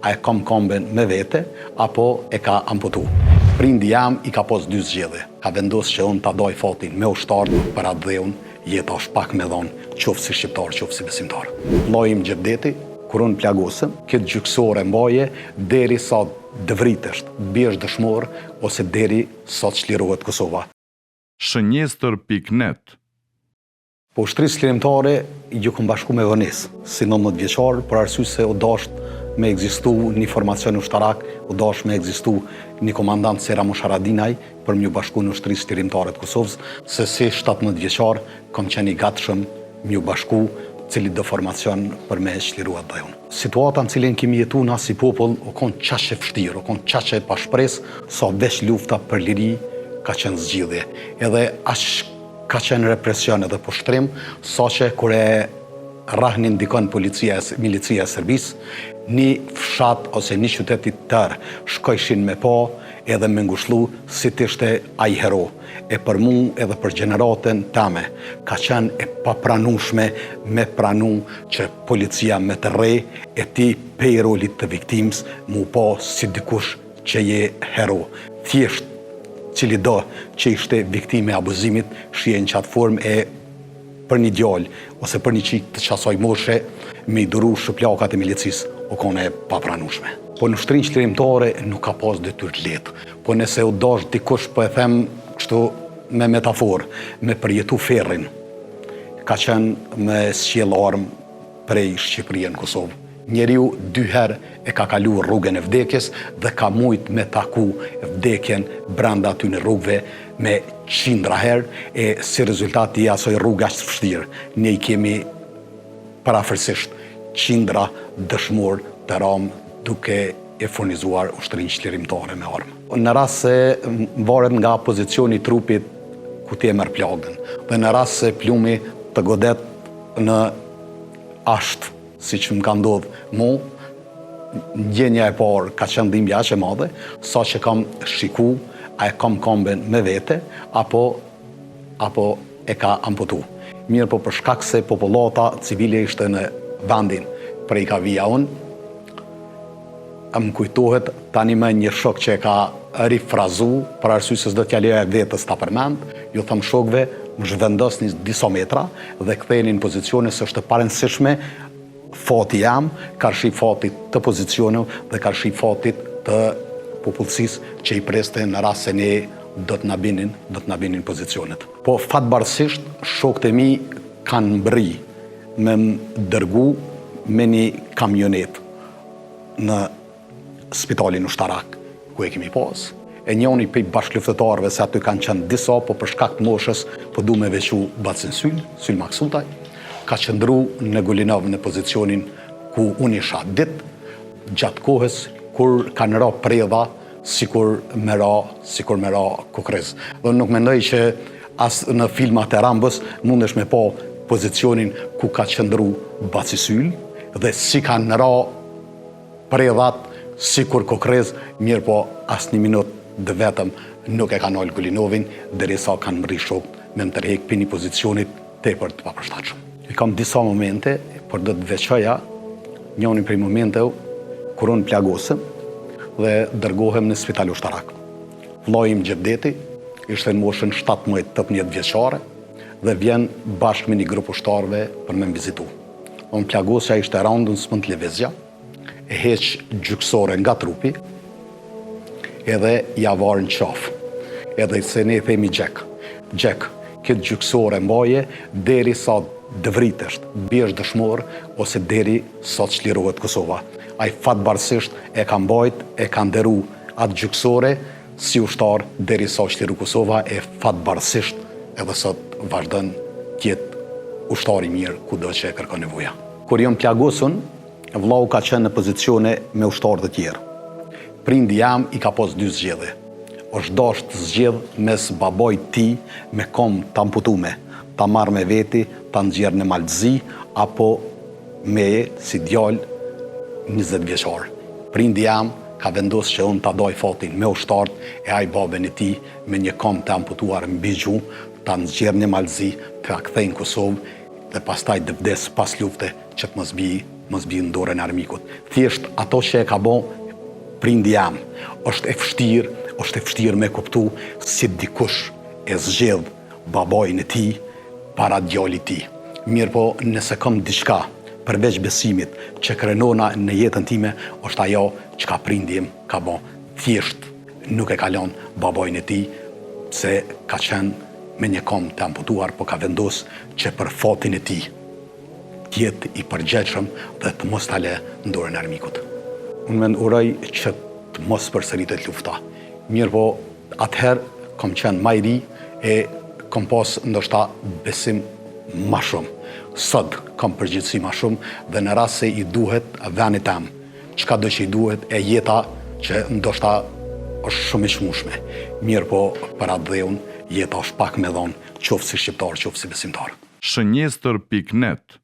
a e kam kamben me vete, apo e ka amputu. Prindi jem i ka pas dy zgjedhje, ka vendos që unë ta daj fatin me ushtarët për atdheun, jeta osht pak me dhonë, qoftë si shqiptar, qoftë si besimtar. Vllai im Xhevdeti, kur unë plagosem, këtë gjyksore mbaje deri sa të vritesh, të biesh dëshmor ose deri sa të çlirohet Kosova. Shënjestër pikë net. Po ushtrisë çlirimtare ju kom bashku me vonesë, si 19 vjeçar, për arsye se u dasht me ekzistu një formacion ushtarak, u dasht me ekzistu një komandant si Ramush Haradinaj për m'ju bashku në ushtrisë çlirimtare të Kosovës, se si 17 vjeçar kom qenë i gatshëm m'ju bashku cilitdo formacion për me çliru atdheun. Situata në cilën kemi jetu na si popull u kon qaq e vështirë, u kon qaq e pashpresë, sa veç lufta për liri ka qenë zgjidhje. Edhe aq Ka qenë represion edhe poshtrim, saqë kur e rrahnin dikon policia, milicia e Serbisë, një fshat ose një qytet i tërë shkojshin me pa edhe me ngushllu si t'ishte ai hero. E për mu edhe për gjeneratën teme, ka qenë e papranushme me pranu që policia me të rreh e ti pej rolit të viktimës m'u pa si dikush që je hero. Thjesht cilido që ishte viktimë e abuzimit shihej në qatë formë e për një djalë ose për një çikë të qasaj moshe me i duru shuplakat e milicisë u kon e papranushme. Po në ushtrinë çlirimtare nuk ka pas detyrë të lehtë. Po nëse u dasht dikush po e them kështu me metaforë me përjetu ferrin ka qenë me sjell armë prej Shqipërie në Kosovë. Njeriu dy herë e ka kalu rrugën e vdekjes dhe ka mujt me taku vdekjen brenda atyne rrugëve me qindra herë e si rezultat i asoj rruge aq të vështirë ne i kemi përafërsisht qindra dëshmorë të ramë duke e furnizuar ushtrinë çlirimtare me armë. Në rast se varet nga pozicioni i trupit ku ti e merr plagën dhe në rast se plumi të godet në asht, siç më ka ndodhë mu, ndjenja e parë ka qenë dhimbja aq e madhe, sa që kam shiku a e kam kamben me vete, apo, apo e ka amputu. Mirëpo për shkak se popullata civile ishte në vendin prej ka vija unë, Më kujtohet tani më një shok që e ka rifrazu, për arsye se s'do t'ja lejoja vetes ta përmend, ju tham shokëve, më zhvendosni disa metra dhe ktheheni në pozicione se është e parëndësishme fati jem, karshi fatit të pozicioneve dhe karshi fatit të popullsisë që i priste në rast se ne do të na binin, do të na binin pozicionet. Po fatbardhësisht shokët e mi kanë mbrri me më dërgu me një kamionetë në spitalin ushtarak ku e kemi pas. E njoni prej bashkëluftëtarëve se aty kanë qenë disa, po për shkak të moshës po du me veçu bacën Syl, Syl Maksutaj, ka qëndru në Gulinov në pozicionin ku unë isha ditë, gjatë kohës kur kanë ra predha sikur me ra, sikur me ra kokrrez. Dhe nuk mendoj që as në filmat e Rambos mundesh me pa pozicionin ku ka qëndru Baci Syl dhe si kanë ra predhat sikur kokrrez, mirëpo as një minut të vetëm nuk e ka nalë Gulinovin, derisa kanë mrri shokët me më tërhek prej një pozicionit tepër të papërshtatshëm. I kam disa momente, por do të veçoja njërin prej momenteve kur unë plagosem dhe dërgohem në spital ushtarak. Vëllai im Xhevdeti ishte në moshën 17-18 vjeçare dhe vjen bashkë me një grup ushtarëve për me më vizitu. Unë plagosja ishte e randë, unë s'mund të lëvizja, e heq gjyksore nga trupi, edhe ja var në qafë. Edhe se ne themi Xhek. Xhek, këtë gjyksore mbaje deri sa të vritesh, të biesh dëshmor ose deri sa të çlirohet Kosova. Ai fatbardhësisht e ka mbajt, e ka nderu atë gjyksore si ushtar deri sa u çliru Kosova e fatbardhësisht edhe sot vazhdon të jetë ushtar i mirë kudo që e kërkon nevoja. Kur jam plagosun, Vllau ka qenë në pozicione me ushtarë të tjerë. Prindi jem i ka pas dy zgjedhje. Është dashtë të zgjedhë mes babait tij me komë të amputume, ta marrë me veti, ta nxjerrë në Mal të Zi, apo meje si djalë 20 vjeçar. Prindi jem ka vendosë që unë ta daj fatin me ushtarët e ai babën e tij me një komë të amputuar mbi gju, ta nxjerrë në Mal të Zi, ta kthejë në Kosovë dhe pastaj të vdesë pas lufte që të mos bijë. Mos bi në dorën e armikut. Thjesht ato që e ka bo prindi jem, është e vështirë, është e vështirë me kuptu si dikush e zgjedh babain e tij para djalit tij. Mirëpo, nëse kam diçka përveç besimit që krenona në jetën time, është ajo çka prindi im ka bo. Thjesht nuk e ka lënë babain e tij se ka qenë me një kom të amputuar, po ka vendos që për fatin e tij të jetë i përgjegjshëm dhe të mos ta le në dorën e armikut. Unë mend uroj që të mos përsëritet lufta. Mirëpo, atëherë kom qenë ma i ri e kom pas ndoshta besim ma shumë. Sot kam përgjegjësi ma shumë dhe në rast se i duhet venit tem, çka do që i duhet e jeta që ndoshta është shumë e çmueshme. Mirëpo, për atdheun, jeta është pak me dhonë, qoftë si shqiptar, qoftë si besimtar. Shënjestër pikë net.